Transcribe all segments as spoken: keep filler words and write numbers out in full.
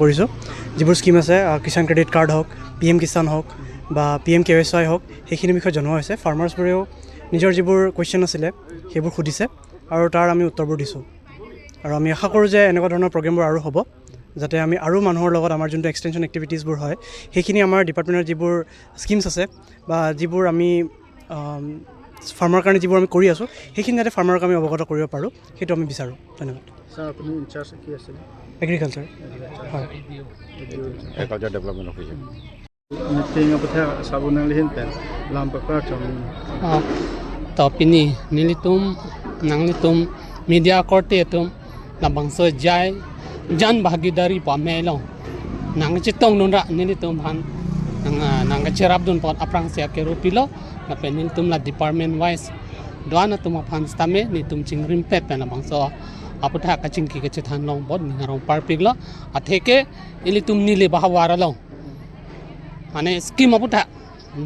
কৰিছোঁ। যিবোৰ স্কিম আছে, আহ, কিষাণ ক্ৰেডিট কাৰ্ড হওক, পি এম কিষাণ হওক বা P M K Y C Y হওক, সেইখিনিৰ বিষয়ে জনোৱা হৈছে। ফাৰ্মাৰ্ছবোৰেও নিজৰ যিবোৰ কুৱেশ্যন আছিলে, সেইবোৰ সুধিছে আৰু তাৰ আমি উত্তৰবোৰ দিছোঁ। আৰু আমি আশা কৰোঁ যে এনেকুৱা ধৰণৰ প্ৰগ্ৰেমবোৰ আৰু হ'ব, যাতে আমি আৰু মানুহৰ লগত আমাৰ যোনটো এক্সটেনশ্যন এক্টিভিটিছবোৰ হয়, সেইখিনি আমাৰ ডিপাৰ্টমেণ্টৰ যিবোৰ স্কিমছ আছে বা যিবোৰ আমি, আম, ফাৰ্মাৰ কাৰণে যিবোৰ আমি কৰি আছোঁ, সেইখিনি যাতে ফাৰ্মাৰক আমি অৱগত কৰিব পাৰোঁ, সেইটো আমি বিচাৰোঁ। ধন্যবাদ। ছাৰ, আপুনি ইনচাৰ্জ কি আছিলে? এগ্ৰিকালচাৰ। এগ্ৰিকালচাৰ। হয়। Agriculture. Agriculture development officer. Meeting aphuthak sabun nanglihin pen lam pakar chom. Ah, to pini nelitum, nanglitum media korte atum labangso jai jan bhagidari pame long nangchetongdun ra nelitum aphan nang, ah, nangkacherapdun apot aphrangsi akeru pilo. Lapen nelitum la department wise do-an atum aphan sitame nelitum chingrimpet pen labangso aphuthak kachingki kachethan long apot ning arong parpiklo. Atheke ilitum neli bahavar along, mane scheme aphuthak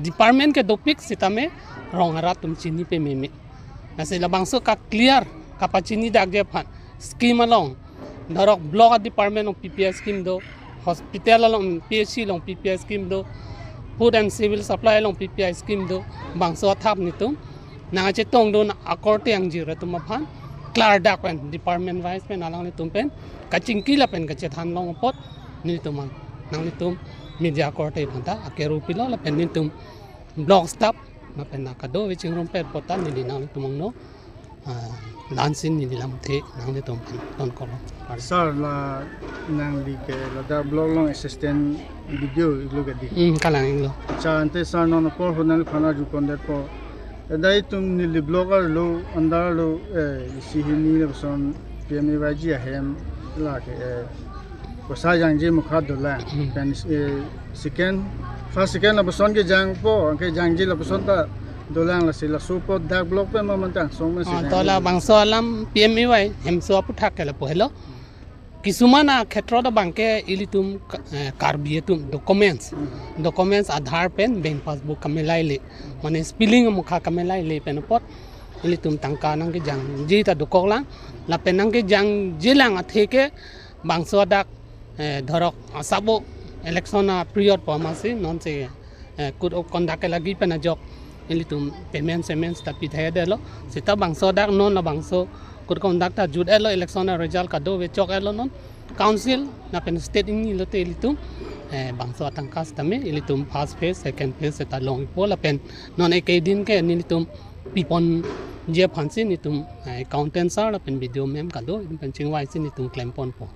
department ke dopik sitame rong arat atum chini pameme. Lasi labangso ka clear kapachini dakji aphan scheme along, dhorok block department along P P I scheme do, hospital along P H C along P P I scheme do, food and civil supply along P P I scheme do, bangso athap nelitum nangchetongdun akorte angjir atum aphan klardak pen department wise pen alanglitum pen kachingki lapen kachethan long apot nelitum an, nanglitum media korte aphanta akeru pilo lapen nelitum block staff lapen na kadokave chingrumpet apot ta neli nanglitum angno, ah, lansin neli lamthe nanglitum pen tonkolo. Sir, la nangli ke ladak block along assistant B D O iklo ke di. Hmm, kalang iklo. Acha, ante sir non apor ho nangliphan arju pondet apot, edai itum neli block arlo, andar lo, eh, isi hini lapuson P M A Y G ahem lake, eh, poisa jangji mukha dolang. Hmm. Pen, eh, second, first, second lapuson kejangpo, kejangji lapuson ta dolang, lasi laso apot dak block pen ma mantang song ma. Ah, si to jangji. Labangso alam P M A Y hemso aphuthak ke lapu helo. Kisuman akhetrot abangke ilitum ka-, eh, Karbi atum documents, Hmm. documents Aadhaar pen bank passbook kamelai le, mane spelling amukha kamelai le pen apot ilitum tangka nangkejangji ta dokoklang, lapen nangkejangjilang atheke bangso adak, eh, dhorok asabo election a period po amatsi nonsi, eh, code of conduct kelagi pen ajok ilitum payment sements ta pithedetlo. Seta bangso adak non labangso code of conduct ta jutdetlo, election a result kadokave chokdetlo non. Council lapen state ingni lote ilitum, eh, bangso atangka sitame ilitum first phase, second phase seta long-ikpo lapen non ekedin ke nelitum piponji aphansi nelitum, eh, accountant sir lapen B D O ma'am kado itum pen chingvaisi nelitum klemponpo.